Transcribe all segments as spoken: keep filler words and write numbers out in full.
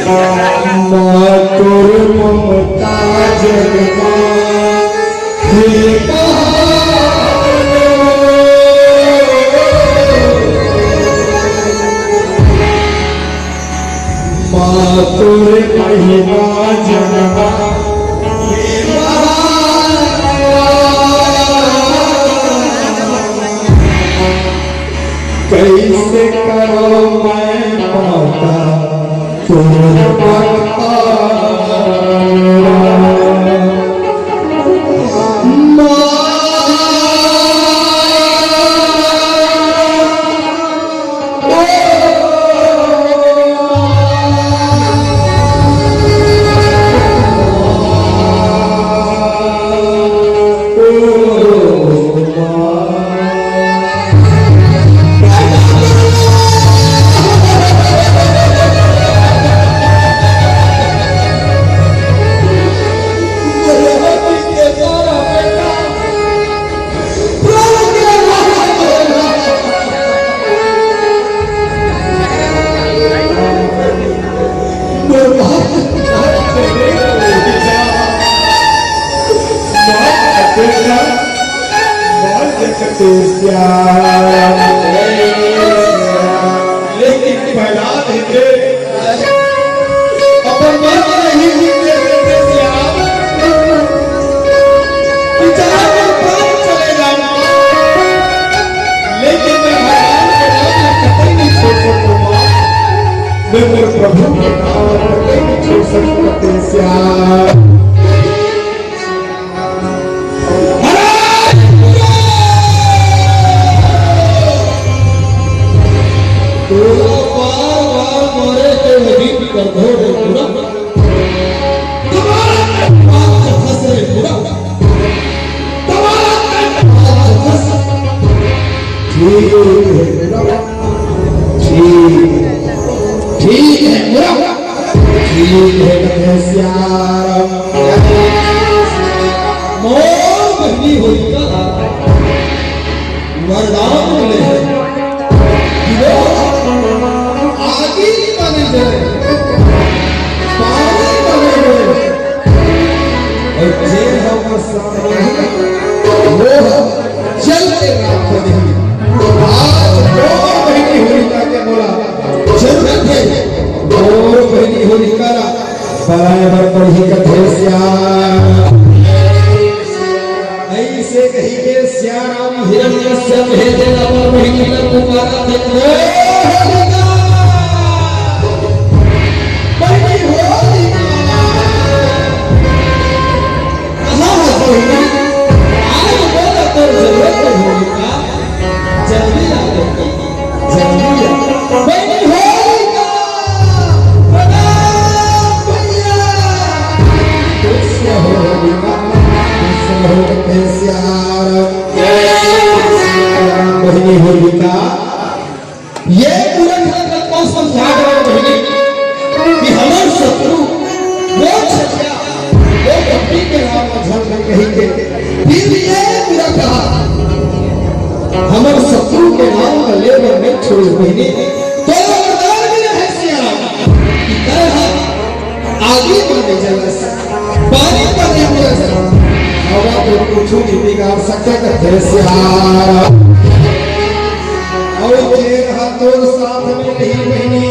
माँ तोर ममता जगमा हे बहार। माँ तोर महिमा जगमा हे बहार। कइसे करँव मैं माता तोर बखान। माँ। लेकिन प्रहलाद हे, अपन बात नहीं सुनते, सुनते सियाराम। कि चाहे मैं प्राण चले जाऊं, लेकिन मैं भगवान के नाम को कतई नहीं छोड़ सकूंगा। मैं मेरे प्रभु के नाम को कतई नहीं छोड़ सकूंगा, तेरे सियाराम। महाराज! तोला बार बार मारे के अधीन कर दो रे पूरा। तुम्हारा बात फंस रे पूरा। तुम्हारा बात फंस। ठीक है पूरा। ठीक, ठीक है पूरा। ठीक है, कथे सियाराम। मोर बहिनी होलिका ला वरदान मिले हे कि वो आगी बने जले, पानी बने जले, अउ जे हमर सामने वो जल के राख हो जाही। आज मोर बहिनी होलिका के मोला जरूरत हे, मोर बहिनी होलिका ला बलाय बर पड़ही कथे सियाराम। अइसे कहिके सियाराम हिरण्यकश्यप हे तेला अपन बहिनी ला पुकारत हे, "ए होलिका, बहिनी होलिका।" हाँ, हाँ, बहिनी। आज मोला तोर जरूरत हे होलिका। जल्दी आ बेटी, जल्दी आ। बहिनी होलिका, प्रणाम भैया। खुश रहो होलिका, खुश रहो प्यार। बहिनी होलिका, ये मूरख ल कतको समझा डरेंव बहिनी कि हमर शत्रु वो छलिया, वो कपटी के नाम म झन कहिके, फिर ये मूरख ह हमर शत्रु के नाम ल ले बर नइ छोड़िस बहिनी। तोला वरदान मिले हे सियाराम कि तैं ह आगी म नइ जलस, पानी म नइ उड़स, हवा तो कुछु नइ बिगाड़ सकय कथे सियाराम। अउ जेन ह तोर साथ में रही बहिनी,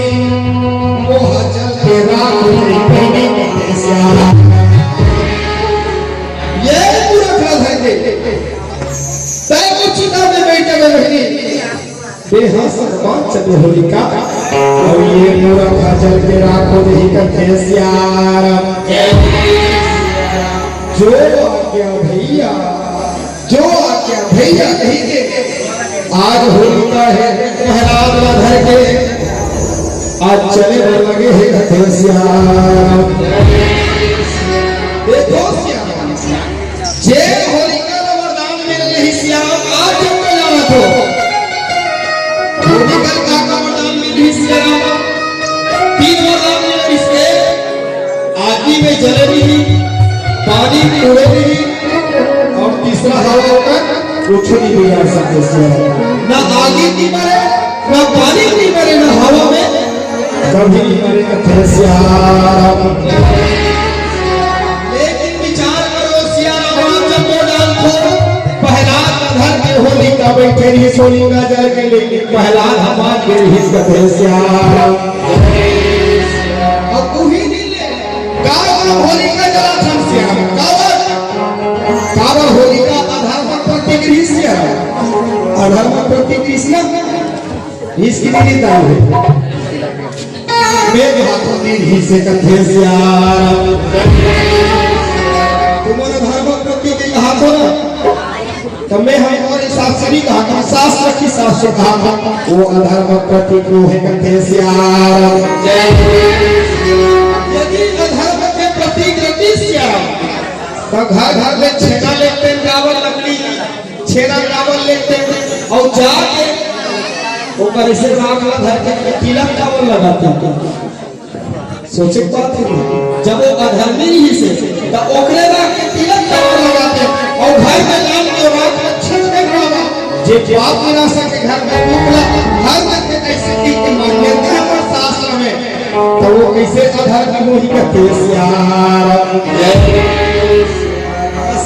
वो ह जल के राख हो जाही बहिनी कथे सियाराम। ये पूरा खा धर के, तैं वो चिता में बइठे बहिनी। बेहस बांचबे होलिका, अउ ये पूरा खा जल के राख हो जाही कथे सियाराम। जो आज्ञा भैया, जो आज्ञा भैया कहिके आज होलिका हे प्रहलाद ला धर के आज चले बर लगे हे कथे सियाराम। देखो सियाराम, जे होलिका ला वरदान मिले रहिस सियाराम, आज जब मैं जानत हों। होलिका ला का वरदान मिले रहिस सियाराम? तीन वरदान मिले रहिस हे। आगी में जले नहीं, पानी में उड़े नहीं, अउ तीसरा हवा ओकर कुछु नइ बिगाड़ सकय सियाराम। ना आगी में मरे, ना पानी में मरे, ना हवा में कभी नहीं मरे कथे सियाराम। लेकिन विचार करो सियाराम, आप जब वो डालथो, प्रहलाद अधर के होलिका बइठे रहिस, होलिका जल के, लेकिन प्रहलाद ह बांच गे रहिस कथे सियाराम। अब उही दिन ले काबर होलिका जलाथन सियाराम, काबर, काबर होलिका अधर्म प्रतीक रहिस सियाराम, अधर्म प्रतीक रहिस ना। इसकी नहीं ताऊ है। मैं हाथों में ही से कथे सियाराम। तुमन धर्म प्रति के हाथों ना। तो मैं हमर शास्त्री कहा था, शास्त्र की शास्त्र कहा था, वो अधर्म प्रति को है कथे सियाराम। यदि अधर्म के प्रति कृति सियाराम, तो घर घर में छेना लेते रावण लकड़ी छेना काबर लेते अउ जाके ओकर इसे राख ला धर के तिलक काबर लगाते? सोचे के बात है, जब वो अधर्मी ही से, त ओकरे राख के तिलक काबर लगाते? अउ घर में लान के राख ला छेद कर रहा, जे पाप विनाशक के घर में दुख ला, हर घर के ऐसे की मान्यता है हमारे शास्त्र में, तो वो कैसे अधर्मी होही कथे सियाराम।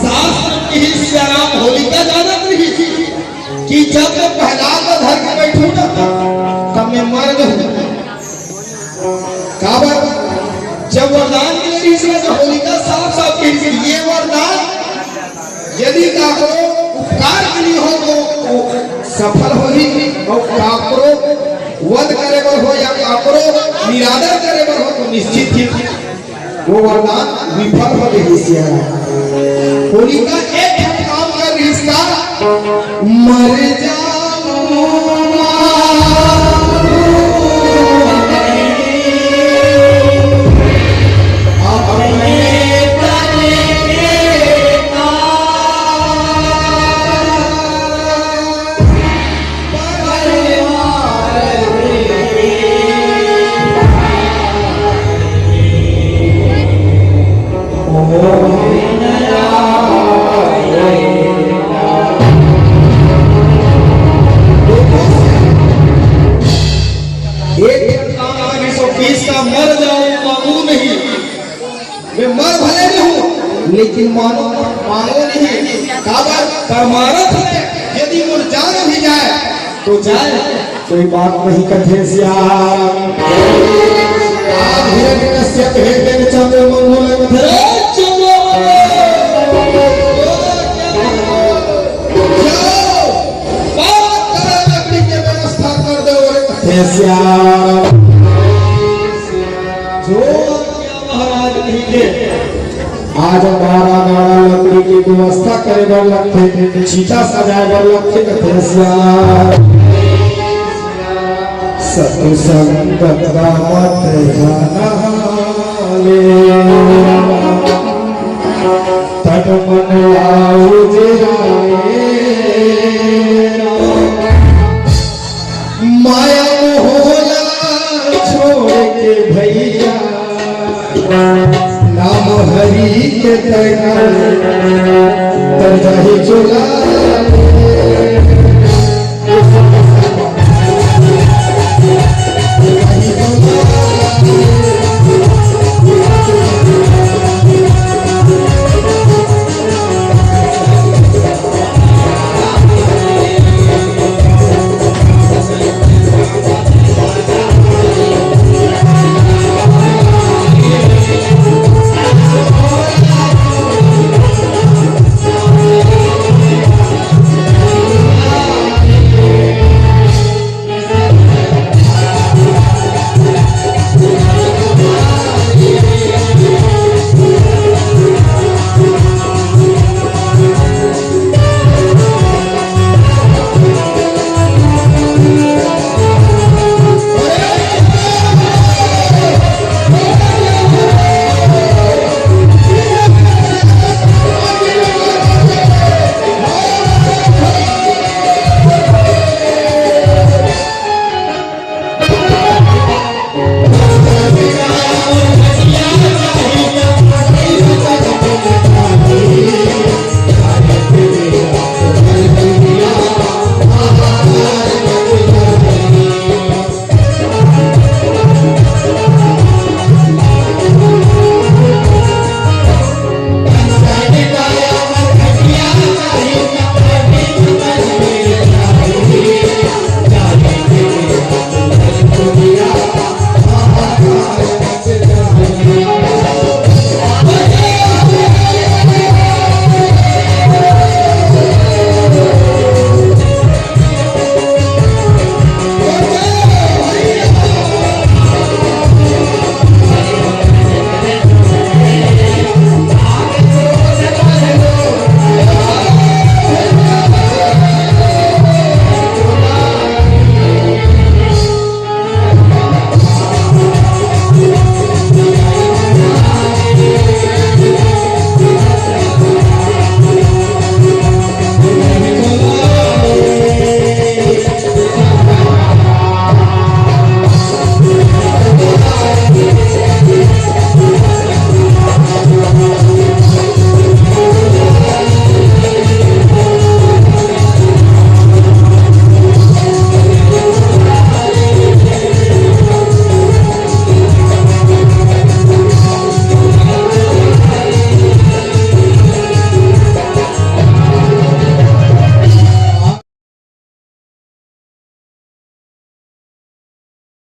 शास्त्र की ही सियाराम होलिका जानत रही थी कि जब मैं प्रहलाद ला धर के बैठू ना, तब मैं मर जाऊं। काबर? जब वरदान मिले रहिस ना, तो होलिका साफ साफ कहिस, ये वरदान यदि काकरो उपकार के लिए हो तो वो सफल होही, अउ काकरो वध करे बर हो या काकरो निरादर करे बर हो तो निश्चित ही वो वरदान विफल हो गई सियाराम। होलिका एक ठन काम कर रहिस का, मर जाऊं अपने तन के तार। एक ठन काम आगे सौ बीस का, मर जाऊं मांगू नहीं, मैं मर भले रहूं, लेकिन मानो, मांगो नहीं। काबर? परमारथ में यदि मोर जान भी जाए, तो जाए, कोई बात नहीं कथे सियाराम। आज हिरण्यकश्यप हे तेरे चंद्र मंगोल कथे, "रे चंद्र मंगोल, जाओ, बात करे लकड़ी के व्यवस्था कर दो रे कथे सियाराम।" जो महाराज कहिथे, आज बारा गाड़ा लकड़ी के व्यवस्था करे बर लगथे, चिता सजाए बर लगथे, कथे सियाराम। सतसंगत का मत जाना ले, तन मन लाओ जे राम। माया मोह ला छोड़ के भैया, नाम हरि के तैं कर, तन जाहि चोला।